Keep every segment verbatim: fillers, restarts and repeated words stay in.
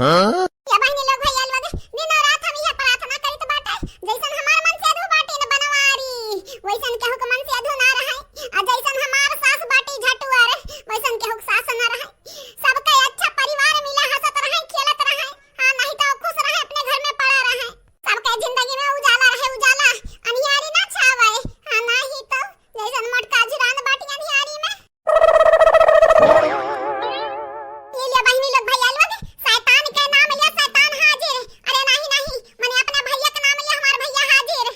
हाँ? या बहिनी लोग, भैया लोग, दिन और रात हम इहे प्रार्थना करित बाटे, जैसन हमार मनसेधू बाटी न बनवारी, वैसन केहू के मनसेधू ना रहे, आ जैसन हमार सास बाटी झटुआर, वैसन केहू के सास ना रहे। सबके अच्छा परिवार मिला, हंसत रहे, खेलत रहे, हाँ, नहीं तो खुश रहे, अपने घर में पड़ा रहे। सबके जिंदगी में उजाला रहे, उजाला, अनियारी ना छावे। हाँ, नाही तो जैसन मोटका झुरान बाटी अनियारी में। ये ले बहिनी लोग, भैया लोग, शैतान के नाम लिया, शैतान हाजिर। अरे नाही, नाही, मने अपने भैया के नाम लिया, हमार भैया हाजिर।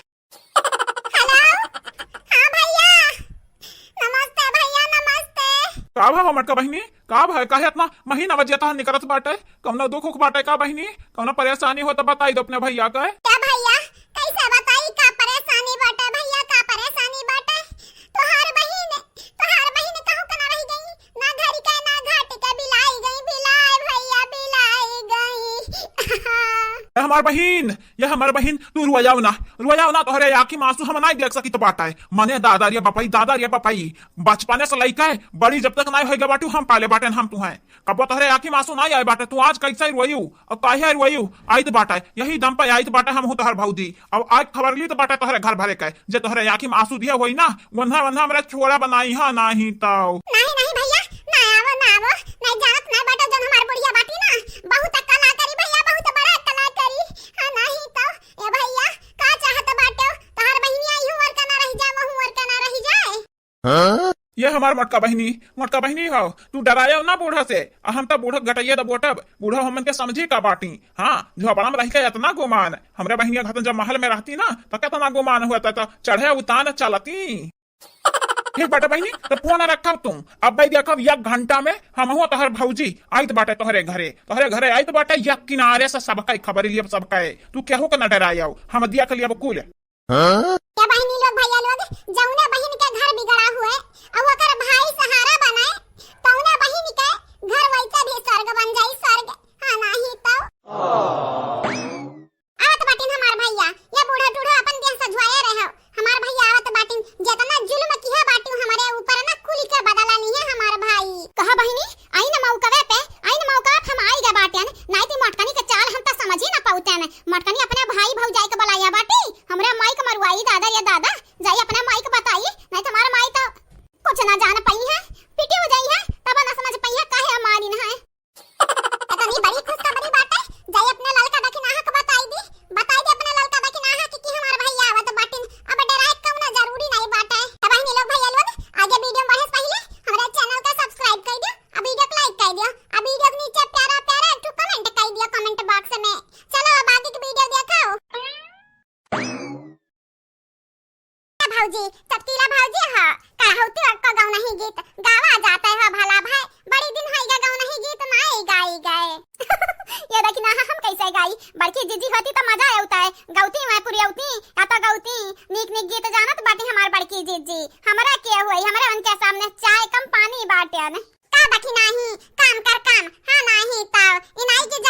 हेलो, हाँ भैया, नमस्ते भैया, नमस्ते। का भा हो मोटका बहिनी? का भा, काहे इतना महीना बजिया तहार निकरत बाटे? कौनो दुख उख बाटे का बहिनी? कौनो परेशानी हो तो बताई दो अपने भैया के। का भैया, कैसे बताई का परेशानी बाटे भैया, का परेशानी बाटे? तोहार बहिन, तोहार बहिन कहूँ के ना रह गई, ना घर के ना घाट के, बिलाई गई, बिलाई भैया, बिलाई गई। ए हमार बहिन, ये हमार बहिन, तू रुआव ना, रुआव ना, तोहरे आँखी में आंसू हम नाई देख सकित बाटे। मने दादा रे बपाई, दादा रे बपाई, बचपने से लइका है, बड़ी जब तक नाई होइगा बाटू, हम पाले बाटेन हम तुहें। कबो तोहरे आँखी में आंसू नाई आए बाटे, तू आज कैसे रोयू और काहे रोयू? आइत बाटे, यही दम पे आइत बाटे हम हूँ तोहर भौजी। अब आज खबर ली तो बाटे तोहरे घर भरे के, जे तोहरे आँखी में आंसू दिया होई ना, वन्हा वन्हा हमरा छोड़ा बनाई हा नाही तो। नहीं, नहीं भैया, ना आवो, ना आवो, नहीं जानत ना बाटे जौन हमार बुढ़िया बाटी ना, बहुत कला करी भैया, बहुत बड़ा कला करी। हाँ, नहीं तो, ए भैया, का चाहत बाटे? तोहर बहिनिया इहू और का ना रह जाए, वहू और का ना रह जाए। हाँ? ये हमार मोटका बहिनी, मोटका बहिनी हो, तू डरायो ना बूढ़ा से। आ हम तो बूढ़ा गटैया दबोटब, बूढ़ा हमन के समझी का बाटी। हाँ, झोपड़ा में रह के इतना गुमान, हमरे बहिनिया घर जब महल में रहती ना, तो कितना गुमान हुआ था, तो चढ़े उतान चलती। ठीक बाटे बहिनी, तो फोन रखब तू। अब भाई देखब एक घंटा में हम हुआ तोहर भौजी आइत बाटे तोहरे घरे, तोहरे घरे आइत बाटे, एक किनारे से सबका खबर लियब सबका। तू केहू के न डरायो, हम देख लियब कुल। हाँ? ए बहिनी लोग, भैया लोग, जौने बहिन के घर बिगड़ा हुए, अउ ओकर भाई सहारा बने, तौने बहिन के घर वैसे भी स्वर्ग बन जाई, स्वर्ग। हाँ, नाही तो। आवत बाटिन हमार भैया, ये बूढ़ा टूढ़ा अपन देह से झुआए रहे। हमार भैया आवत बाटिन, जितना जुल्म किहे बाटिन हमरे ऊपर ना, कुल के बदला लिहे हमार भाई। कहा बहिनी, आइन मौकवे पे, आइन मौकवे पे हम आइगे बाटेन, नाई ती मोटकनी के चाल हम त समझी ना पाउतेन। मोटकनी अपने भाई भौजाई के बुलाया बाटी, हमरे माई के मरुआई दादा, ये दादा, जाई अपने माई के बताई, नाई त हमार माई त कुछ ना जान पइहैं, पिटी हो जइहैं, तब ना समझ पइहैं काहे मानिन है। इतनी बड़ी खुशखबरी बाटे, जाई अपने ललका दखिनाहा के बताई दी, बताई दी अपने ललका दखिनाहा के कि हमार भैया आवत बाटिन। अब डराए कौनो जरूरी नहीं बाटे। त बहिनी लोग, भैया लोग, आगे video में बढ़े से पहिले हमरे channel के subscribe कर दियो, आ video के like कर दियो, आ video के नीचे प्यारा प्यारा एक ठो comment कर दियो comment box में। चलो अब आगे के video देखाओ। भौजी, चटकीला भौजी ह, कढ़ौती अक्का गौनही गीत गावा जाते हो भला भाई, बड़ी दिन होइगा गौनही गीत नाई गाई गए। ये देखी ना, हम कैसे गाई, बड़की जीजी होती तो मजा आवता है, गौती मैं पुरियौती, या तो गौती, नीक नीक गीत जानत बाटी हमार बड़की जीजी, हमरा के होई, हमरे उनके सामने चाय कम पानी बाटेन। का बाकी नाही, काम कर काम, हाँ नाही तो, इनाई की